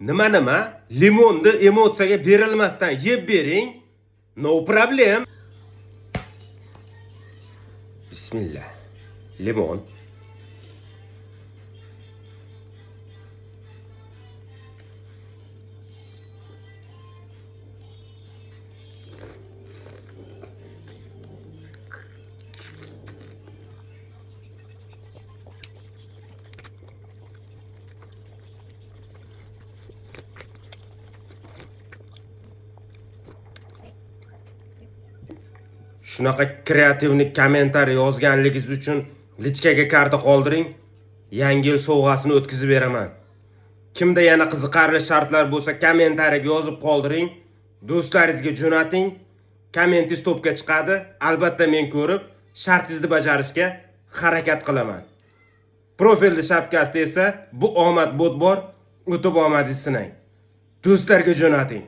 Nima nima? Limonni emotsiyaga berilmasdan yeb bering. No problem. Bismillah. Limon. Shunaqa креативный kommentariy yozganligingiz uchun личка ga karta qoldiring. Yangi yil sovg'asini o'tkazib beraman. Kimda yana qiziqarli shartlar bo'lsa, kommentariyaga yozib qoldiring. Do'stlaringizga jo'nating. Kommentingiz topga chiqadi. Albatta men ko'rib, shartingizni bajarishga harakat qilaman. Profilni shapkasida esa bu omad bot bor. O'tib omadingizni sinang. Do'stlarga jo'nating.